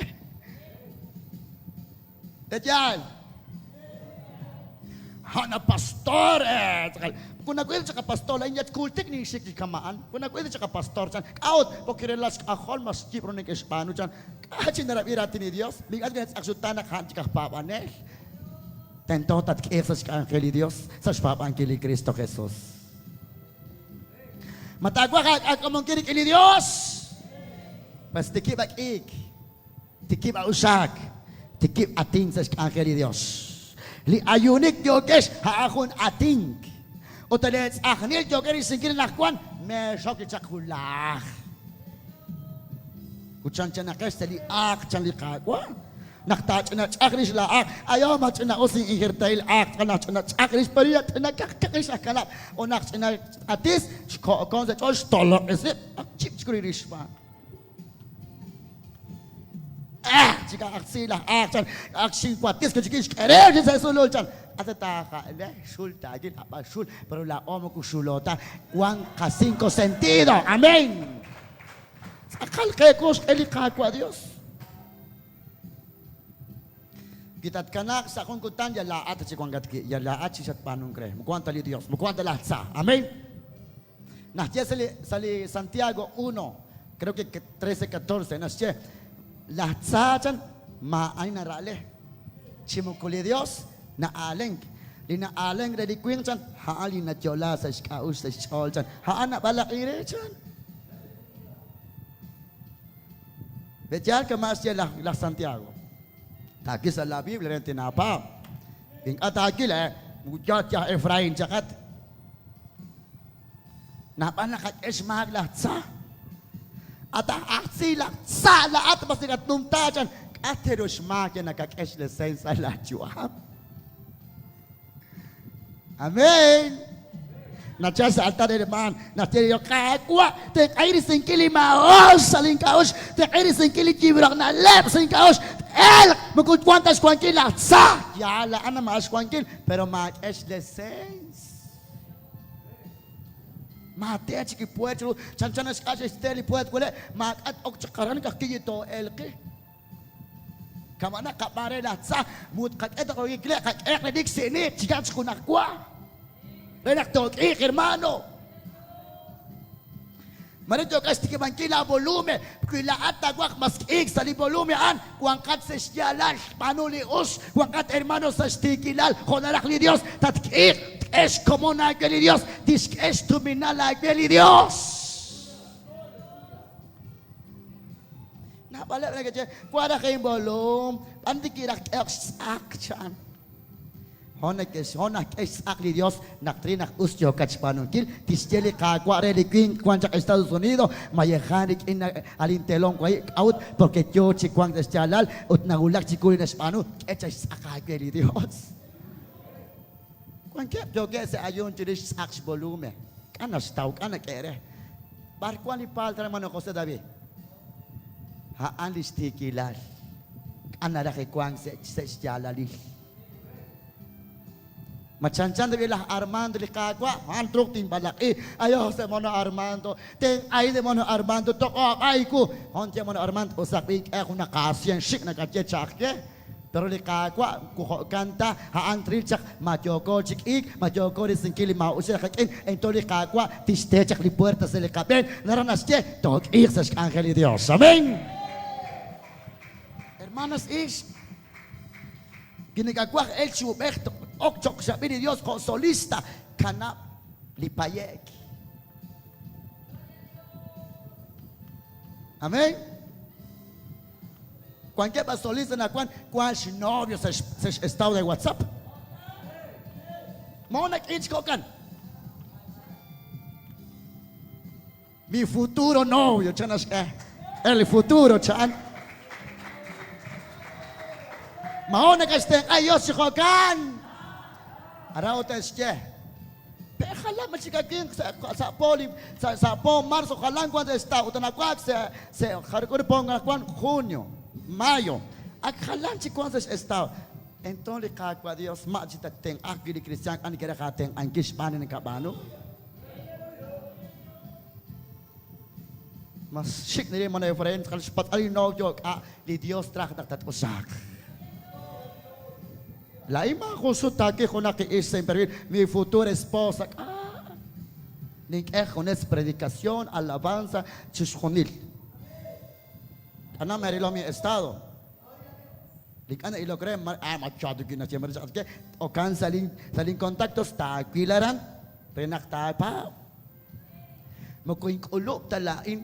Pe'yaal? Ha'na pastor, eh, tz'aqal. Moko nawil chaq a pastor, laa'in yal kultik ninxik chi kama'an. Moko nawil chaq a pastor, chan. K'a'ut? Porque re lal xk'ajol mas yib' ru neke'xb'aanu, chan. K'a' chi narab'i raatin li Dios? Mink'a' chik natz'aq xutaan naq a'an chik aj paab'anel. Tento tatk'iiq sa' xk'anjel li Dios, sa' xpaab'ankil li Kristo Jesus. Ma taawaj aak'aak'amunkil rik'in li Dios? Pues tikib' ak'iik, tikib' a'uxaak, tikib' atink sa' xk'anjel li Dios. Li ayuunik yookex a'an jun atink. Ut leetz'ajnil yookex risinkil anaqwan, meexok li chaq wulaj. Ut chanchanaqex sa' li aaq chan li Qaawa'. Naq taach'ina ch'aj rix la aaq, ayo ma ch'ina us injertahil aaq, tz'aqal naq ch'ina ch'aj rix, pero ya ch'ina kaq kaq rix aj kanab', ut naq ch'ina atis, xko'kon sa' ch'ool, xtoloq'isi, ak chip chik rix xb'aan. Ah, chik ak tzi laj aaq chan, ak xinwatis ke chik xk'erew chi sa' sulul chan. Ate taaja'le xul taayil ab'an xul, pero laa'o moko xulo ta, wan qa cinco sentido. Amén. Tz'aqal qe ku xk'e li Qaawa' Dios. Wi tatkanaaq sa' jun kutan, yal laa'at chik wankat wi', yal laa'at chik xatb'aanunk re. Moko wan ta li Dios, moko wan ta laj tza. Amén. Naxye sa' li, sa' li Santiago 1, creo que 13, 14, naxye, laj tza chan maa'ani nara'le, chi moko li Dios na'aalenk. Li na'aalenk re li winq chan, a'an li nayo'la sa' xk'a'uxl, sa' xch'ool chan, a'an nab'alaq'in re chan. Pe'yaal kama' xye laj, laj Santiago? Taawil sa' la Biblia re tinaapaab'. Ink'a' taawil, eh, yal yaj Efraín chaqat. Naab'al naqak'e xmaak laj tza. At aj ajtzi laj tza laa'at mas nakatnumta chan. K'a' te ru xmaak ya nakak'e xlesen sa' laayu'am? Amén. Nachal sa' altar hermaan, naxye li Qaawa', tenq'ahi risinkil li maa'us sa' link'a'uxl, tenq'ahi risinkil li yib'ru aj na'leb' sa' link'a'uxl, t-elq, moko wank ta xwankil laj tza. Yaal a'an maak'a' xwankil, pero maak'e xlesens. Maate chik li pueert chiru, chanchan naxk'a xe'xte li pueert wele', maak'a' t-ok chaq aran ka'ajwi' too'elqi. Kama'an qab'aan re laj tza, mut qak'e ta qokik le', qak'ehaq relik si'niib' chi yal chi junajwa re naq took'iiq, hermano. Mare yookat xtikib'ankil laa volume, wi laa'at taawaj mas k'iik sa' li volume a'an, wanqat sa' xyaalal, b'aanu li us, wanqat hermano sa' xtiikilal jo' naraj li Dios, tatk'iiq, tk'e xkomon aawe li Dios, tixk'e xtuminal aawe li Dios. Naab'aleb' neke'xye, Wank raj involum, b'an tikiraj k'ehok xtz'aq, chan. Hoon nak'e xtz'aq li Dios naq tril naq us yookat xb'aanunkil, tixye li Qaawa' re li winq wank chaq Estados Unidos, mayejan rik'in alintelom wahi', k'a'ut? Porque yoo chi wank sa' xyaalal ut nawulak chiwu li naxb'aanu, k'e chaq xtz'aq aawe li Dios. Wankeb' yookeb' sa' ayuun chirix xtz'aq xvolume. K'a' naxtaw, k'a' nak'e re. B'ar wank li palta, hermano José David? A'an li xtiikilal. K'a' naraj li wank sa' xyaalalil. Ma chanchan tab'i' laj Armando li Qaawa'? A'an truuq tinb'alaq'i. Ayo, José Mono Armando. Tenq'ahi de Mono Armando. Toq'ob'ay wu. Hon ye Mono Armando, usaq b'i' k'e junaq aasien xik' nakaye cha'aj ye. Pero li Qaawa' moko jo'kan ta, a'an tril chaq ma yooko chi k'iik, ma yooko risinkil li maa'usilal qak'in, ento li Qaawa' tixte chaq li puerta sa' li qab'een, naraj naxye, took'iiq sa' xk'anjel li Dios. Amén. Hermanos ixq, wi nakawaj elk chi ub'ej ok cho'q xrab'in li Dios jo' solista, kanab' li paye'k. Amén. Wankeb' aj solista anaqwan wank xnovio sa' x'estado de WhatsApp. Moho nak'iik chi jo'kan. Mi futuro novio chan naxk'e. El futuro chan. Moho nakatxtenq'a Dios chi jo'kan. Aran ut te'xye. Pe jalan ma chik awinq sa' po li sa' po marzo jalan wank sa' estado ut anaqwan sa' sa' jark'un po anaqwan junio, mayo ak jalan chik wank sa' x'estado. Enton li Qaawa' Dios ma' chi tattenq'a wi' li kristiaan k'a' neke'raj aatenq'ankil xb'aan li nakab'aanu. Mas xik' naril man Efraín tz'aqal xpatz'al li novio k'a' li Dios traj naq tat'usaaq. Laa'in maajun sut taawil junaq li ixq sa' inperfil, mi futura esposa, k'a' nink'e junes predicación, alabanza, chixjunil. K'ana merilom mi estado. Li k'a na'ilok re, ah, machado kinaxye mare chaq ke, okan sa' lin sa' lin contactos taawil aran re naq taapaab'. Moko ink'ulub' ta laa'in.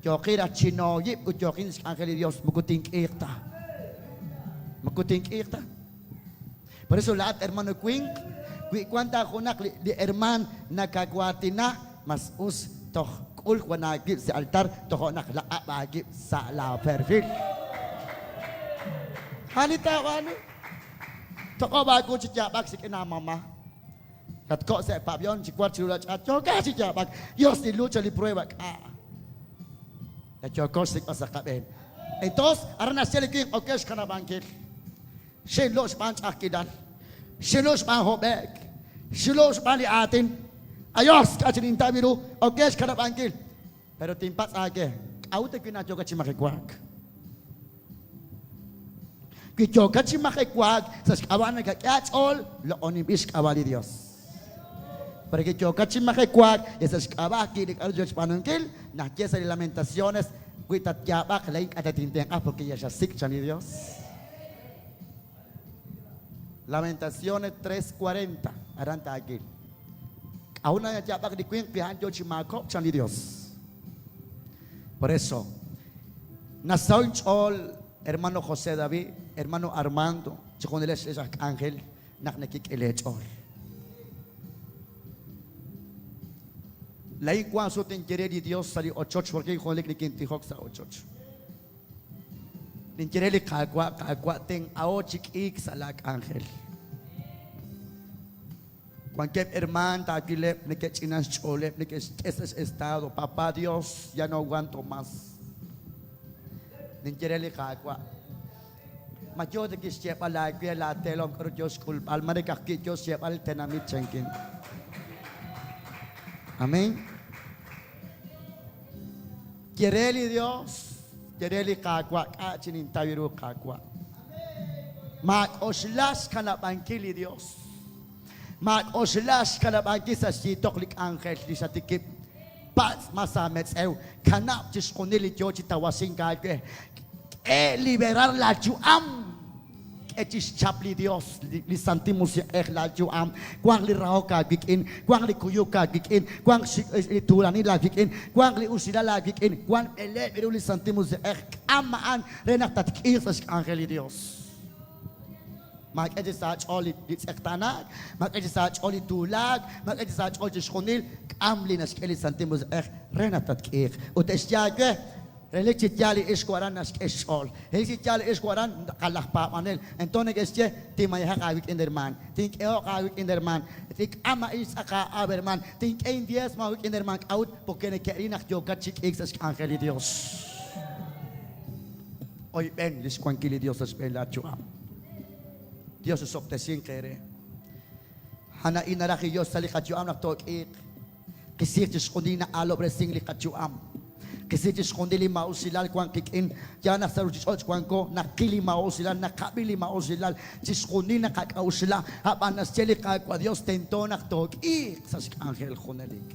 Yooqin raj chi nooyib' ut yooqin xk'anjel li Dios, moko tink'iiq ta. Moko tink'iiq ta. Por eso laa'at hermano winq, wi wan ta junaq li, li hermaan nakawaatina, mas us toj k'ul wan aawib' sa' altar tojo' naq laq'ab' aawib' sa' laa perfil. Ani taab'aanu? Toq'ob' aawu chi yaab'ak rik'in aamama. Xatko' sa' pab'yon chi war chiru la ch'aat, yookat chi yaab'ak. Dios li lucha li prueba k'a'. Ya yooko xsik'b'al sa' qab'een. Entonces, aran naxye li winq ok xkanab'ankil. Xinlo' xb'aan ch'a'ajkilal. Xinlo' xb'aan hob'e'k. Xinlo' xb'aan li aatin. Ayos, k'a' chi nintaw ru, ok xkanab'ankil. Pero tinpatz' aawe, k'a'ut wi naq yookat chi majewaak? Wi yookat chi majewaak sa' xk'ab'a' nakak'e aach'ool, loq'oninb'il xk'ab'a' li Dios. Pero wi yookat chi majewaak y sa' xk'ab'a' ajwi' li k'a'ru yook xb'aanunkil, naxye sa' li Lamentaciones, wi tatyaab'aq, laa'in ink'a' tatintenq'a porque ya xasik' chan li Dios. Lamentaciones 3:40, aran taawil. K'a'ut nayaab'ak li winq wi a'an yoo chi maakob'k chan li Dios? Por eso, nasaho' inch'ool, hermano José David, hermano Armando, chejunilex ex aj k'anjel naq nekik'e lee ch'ool. Laa'in wank sut ninye re li Dios sa' li ochoch, porque junelik nikintijok sa' ochoch. Ninye re li Qaawa', Qaawa', tenq'aho chi k'iik sa' laa k'anjel. Wankeb' hermaan taawileb' neke'ch'inan xch'ooleb', neke'xk'e sa' x'estado, Papá Dios, ya no aguanto más. Ninye re li Qaawa', Ma yoo ta kixyeeb'al aawe laa teelom k'a'ru yoo xk'ulb'al, mare ka'ajwi' yoo xyeeb'al li tenamit chankin. Amén. Ye re li Dios, ye re li Qaawa', k'a' chi nintaw ru Qaawa'. Maak'oxla xkanab'ankil li Dios. Maak'oxla xkanab'ankil sa' xyiitoq li k'anjel li xatikib'. Patz' mas aametz'ew, kanab' chixjunil li yoo chi tawasink aawe. K'e liberar laa yu'am. K'e chixchap li Dios, li Santil Musiq'ej laa yu'am. Wanq li rahok aawik'in, wanq li kuyuk aawik'in, wanq li tuulanil aawik'in, wanq li usilal aawik'in, wank b'eleeb' ru li Santil Musiq'ej. K'am a'an re naq tatk'iiq sa' xk'anjel li Dios. Maak'e chi sa' aach'ool li tz'eqtaanaak, maak'e chi sa' aach'ool li tuulaak, maak'e chi sa' aach'ool chixjunil, k'am li naxk'e li Santil Musiq'ej re naq tatk'iiq. Ut te'xye aawe, Relik chi yaal li ixq aran naxk'e xch'ool. Relik chi yaal li ixq aran tz'aqal laj paab'anel. Enton neke'xye, Tinmayejaq aawik'in hermaan. Tink'ehoq aawik'in hermaan. Tink'am a'in xtz'aq aa'ab' hermaan. Tink'e indiezmo aawik'in hermaan. K'a'ut? Porque neke'ril naq yookat chi k'iik sa' xk'anjel li Dios. Oyb'en lix wankil li Dios sa' xb'een laa yu'am. Dios osob'tesinq eere. A'an a'in naraj li Dios sa' li qayu'am naq took'iiq. Qisiiq chixjunil li na'aalob'resink li qayu'am. Qisiiq chixjunil li maa'usilal wank qik'in. Yaal naq sa' ruuchich'och' wanko, naqil li maa'usilal, naqab'i li maa'usilal, chixjunil naqak'a'uxla, ab'an naxye li Qaawa' Dios tento naq took'iiq sa' xk'anjel junelik.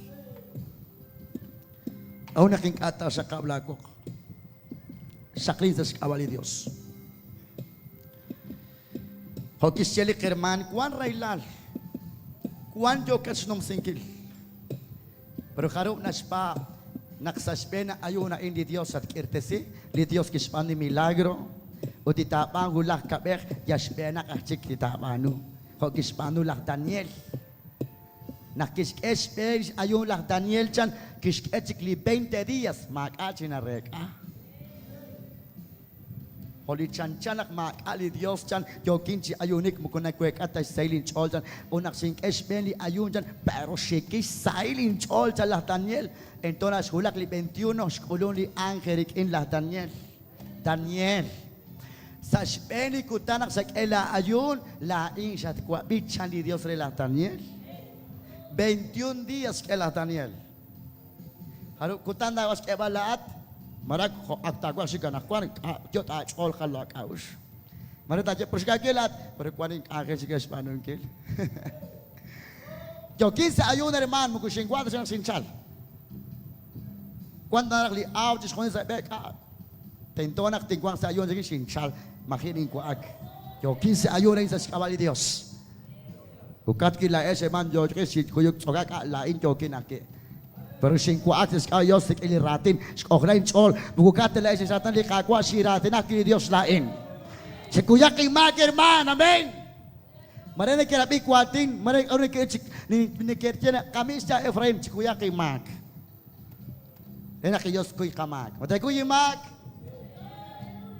K'a'ut naq ink'a' taaxaqab' laawoq? Xaqlin sa' xk'ab'a' li Dios. Jo' kixye li qhermaan, wank rahilal, wank yookat xnumsinkil. Pero jarub' naxpaab' naq sa' xb'een ayuun a'in li Dios xatk'irtesi, li Dios kixb'aanu li milagro, ut li taab'aan wulaj kab'ej yal xb'eenaq aj chik li taab'aanu, jo' kixb'aanu laj Daniel. Naq kixk'e xb'een x'ayuun laj Daniel chan, kixk'e chik li veinte días, maak'a' chi nareek'a. Jo' li chanchan naq maak'a' li Dios chan, yookin chi ayuunik, moko naweek'a ta xsahil inch'ool chan, ut naq xink'e xb'een li ayuun chan, pero xikil xsahil inch'ool chan laj Daniel. Enton naq xwulak li veintiuno, xk'ulun li ángel rik'in laj Daniel. Daniel, sa' xb'een li kutan naq xak'e laa ayuun, laa'in xatwab'i chan li Dios re laj Daniel. Veintiun días xk'e laj Daniel. Jarub' kutan taawaj xk'eeb'al laa'at? Malaj jo' ak taawaj xik anaqwan, k'a' yot' aach'ool jal laak'a'uxl. Mare taaye, Pero xik aawe laa'at, pero wank ink'anjel xik re xb'aanunkil. Yookin sa' ayuun hermaan, moko xinwa' ta naq xinchal. Wank naraj li aaw chixjunil sa' b'e, k'a' tento naq tinwanq sa' ayuun rik'in xinchal, maji' ninwa'ak. Yookin sa' ayuun a'in sa' xk'ab'a' li Dios. Ukat wi' laa'ex hermaan yookex chi kuyuk tz'okak, a' laa'in yookin ajwi'. Pero xinwa'ak sa' xk'ab'a' li Dios rik'in li raatin, xk'ojla inch'ool. Moko ka'aj ta laa'ex xraatin li Qaawa', xinraatina ajwi' li Dios laa'in. Chekuyaq inmaak hermaan, amén. Mare nekerab'i waatin, mare k'aru neke'xye naq qami' xya' Efraín, chekuyaq inmaak. Re naq li Dios tkuy qamaak. Ma teekuy inmaak?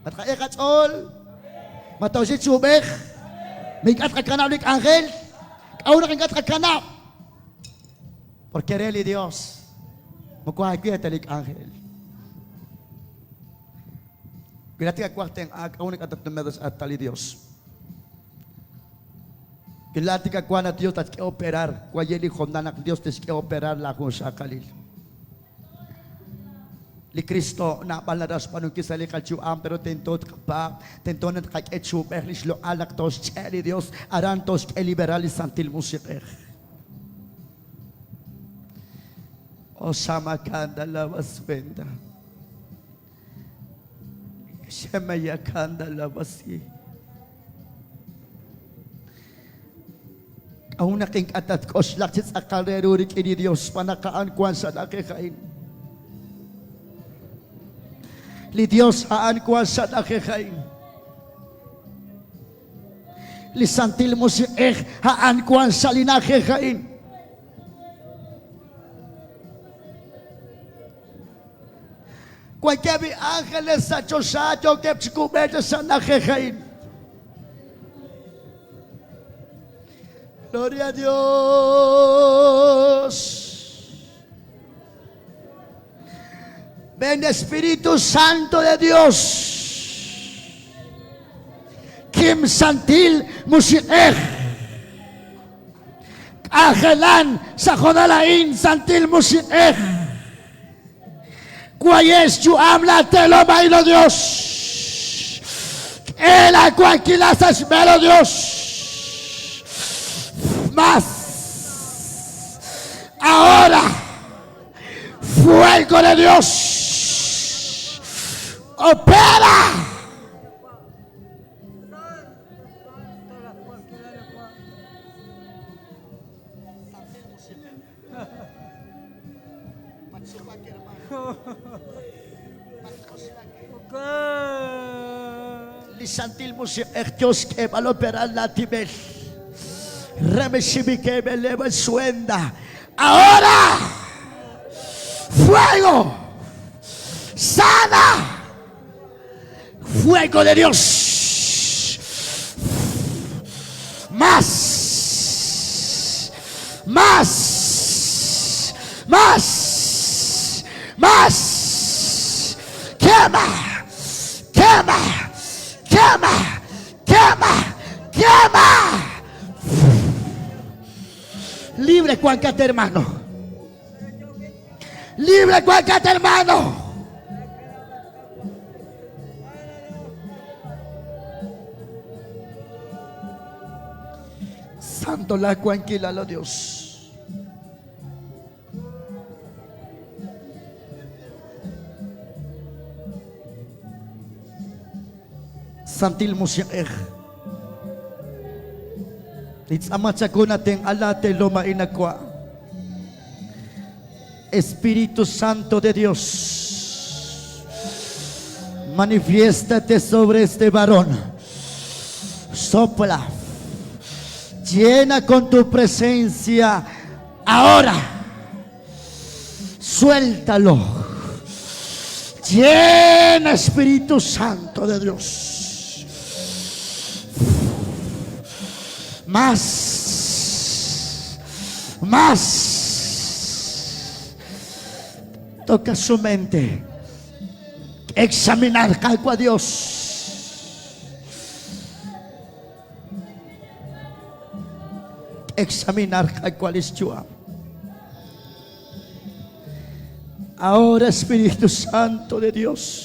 Ma tqak'e qach'ool? Ma tooxik chi uub'ej? Ma ink'a' tqakanab' li k'anjel? K'a'ut naq ink'a' tqakanab'? Porque re li Dios moko aawe ta li k'anjel. Wi laa'at nakawaj tenq'aak, k'a'ut ink'a' tatnume'q sa' x'artal li Dios? Wi laa'at nakawaj naq Dios tatxk'e operar, waye' li hoonal naq Dios tixk'e operar laa junxaqalil. Li Kristo naab'al naraj xb'aanunkil sa' li qayu'am, pero tento tqapaab', tento naq tqak'e chi uub'ej lix loq'al naq tooxch'e' li Dios, aran tooxk'e liberar li Santil Musiq'ej. Osamakanda lavasvenda. Shemayakanda lavasi. K'a'ut naq ink'a' tatk'oxlaq chi tz'aqal re ru rik'in li Dios xb'aan naq a'an wank sa' na'ajej a'in? Li Dios a'an wank sa' na'ajej a'in. Li Santil Musiq'ej a'an wank sa' li na'ajej a'in. Wankeb' li ángeles sa' choxa yookeb' chi kub'eek sa' na'ajej a'in. Gloria a Dios. Ven Espíritu Santo de Dios. Kim Santil Musiq'ej. K'anjelan sa' hoonal a'in Santil Musiq'ej. Waye' xyu'am laateelom a'in, o Dios. K'e laawankilal sa' xb'een, o Dios. Más. Ahora. Fuego de Dios. Opera. Li Santil Musiq'ej yo xk'eeb'al operar laatib'el. Remexibikeb'eleba suenda. Ahora, fuego, sana, fuego de Dios. Más, más, más, más. Quema, quema, quema, quema, quema. Libre cualquier hermano. Libre cualquier hermano. Santo la cuanquila lo Dios. Santil Musiq'ej. Li tz'aama chawu natenq'a laateelom a'in nakwa'. Espíritu Santo de Dios, manifiéstate sobre este varón. Sopla. Llena con tu presencia ahora. Suéltalo. Llena, Espíritu Santo de Dios. Más. Más. Toca su mente. Examinar algo a Dios. Examinar cuál es yu'am. Ahora, Espíritu Santo de Dios.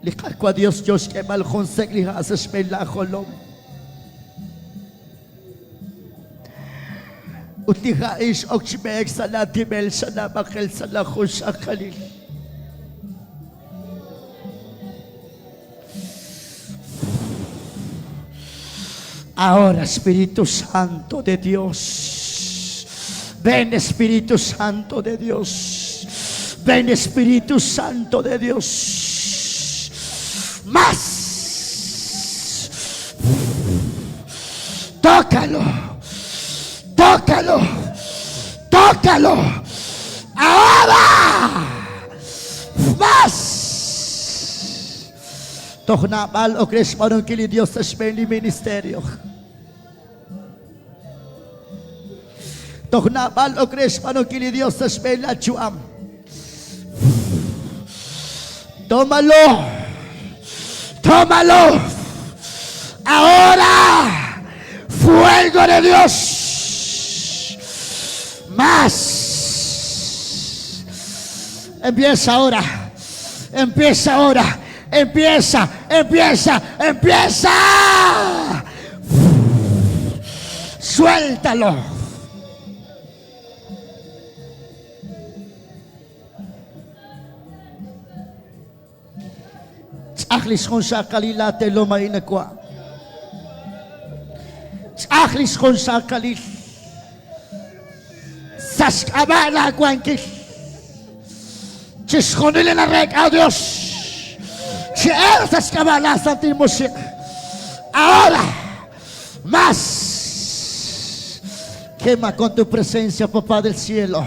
Li Qaawa' Dios yo xk'eeb'al jun sek' li ha' sa' xb'een laajolom. Ut li ha' a'in x'ok chi b'eek sa' laatib'el, sa' laab'aqel, sa' laajunxaqalil. Ahora, Espíritu Santo de Dios, ven Espíritu Santo de Dios, ven Espíritu Santo de Dios, más, tócalo, tócalo, tócalo. Ahora! Más! Toj naab'al ok re xb'aanunkil li Dios sa' xb'een li ministerio. Toj naab'al ok re xb'aanunkil li Dios sa' xb'een laa yu'am. Tómalo. Tómalo. Ahora. Fuego de Dios. Más. Empieza ahora. Empieza ahora. Empieza, empieza, empieza. Suéltalo. Tz'aj li xjunxaqalil laatelom a'in nawa'. Tz'aj li xjunxaqalil. Sa' xk'ab'a' laawankil. Chixjunil li nareek'a Dios. Chi'elq sa' xk'ab'a' laa Santil Musiq'. Ahora, más. Quema con tu presencia, Papá del cielo.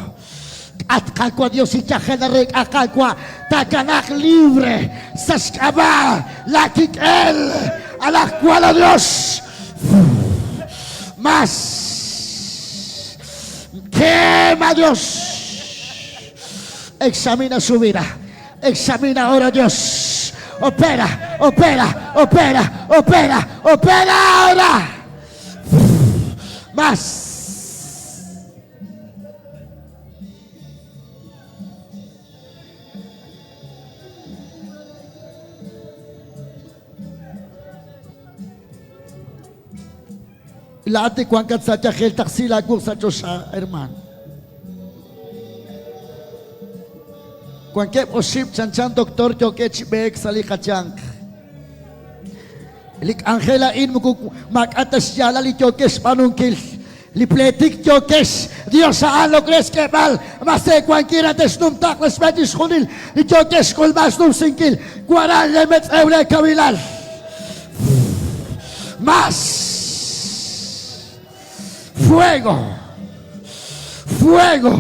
At Qaawa' Dios li yajel nareek'a Qaawa' taakanaaq libre sa' xk'ab'a' laa kik'el anaqwan oh Dios. Más. Quema Dios. Examina su vida. Examina ahora Dios. Opera, opera, opera, opera, opera ahora. Más. Laa'at li wankat sa' yajel taqsi laawuq sa' choxa, hermaan. Wankeb' oxib' chanchan doktor yookeb' chi b'eek sa' li qayanq. Li k'anjel a'in moko maak'a' ta xyaalal li yookex xb'aanunkil. Li pleetik yookex, Dios a'an ok re xk'eeb'al mas eewankil re texnumtaaq sa' xb'een chixjunil li yookex xk'ulb'al xnumsinkil. Waran lee metz'ew lee kawilal. Mas fuego, fuego,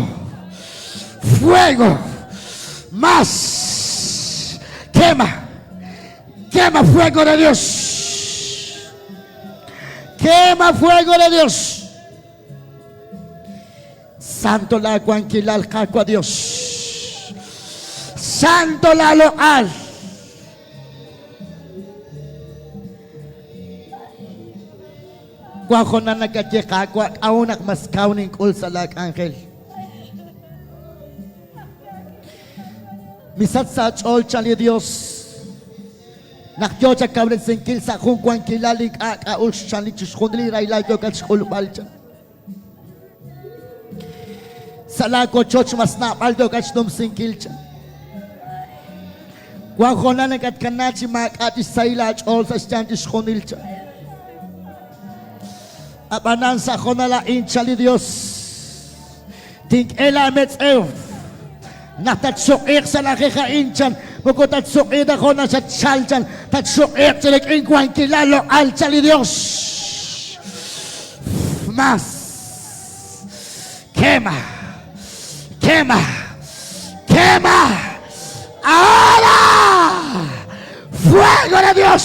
fuego, mas quema. Quema fuego de Dios. Quema fuego de Dios. Santo la wankilal Qaawa' Dios. Santo la loq'al. Wan hoonal nakaye Qaawa' k'a'ut naq mas kaw nink'ul sa' laa k'anjel. Misach sa' aach'ool chan li Dios naq yoo chakawresinkil sa' jun wankilal li ink'a' k'a'uxl chan li chixjunil li rahilal yookat xk'ulb'al chan. Sa' laa wochoch mas naab'al yookat xnumsinkil chan. Wan hoonal nakatkana chi maak'a' chixsahil aach'ool sa' xyanq chixjunil chan. Ab'anan sa' hoonal a'in chan li Dios Tink'e laametz'ew naq tatsuq'iiq sa' na'ajej a'in, chan. Moko tatsuq'iiq ta jo' naq xatchalk, chan. Tatsuq'iiq chi rik'in wankilal, loq'al, chan li Yos. Mas. Quema. Quema. Quema. Ahora. Fuego de Dios.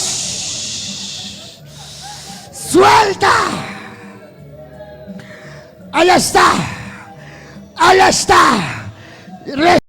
Suelta. Ahí está. Ahí está.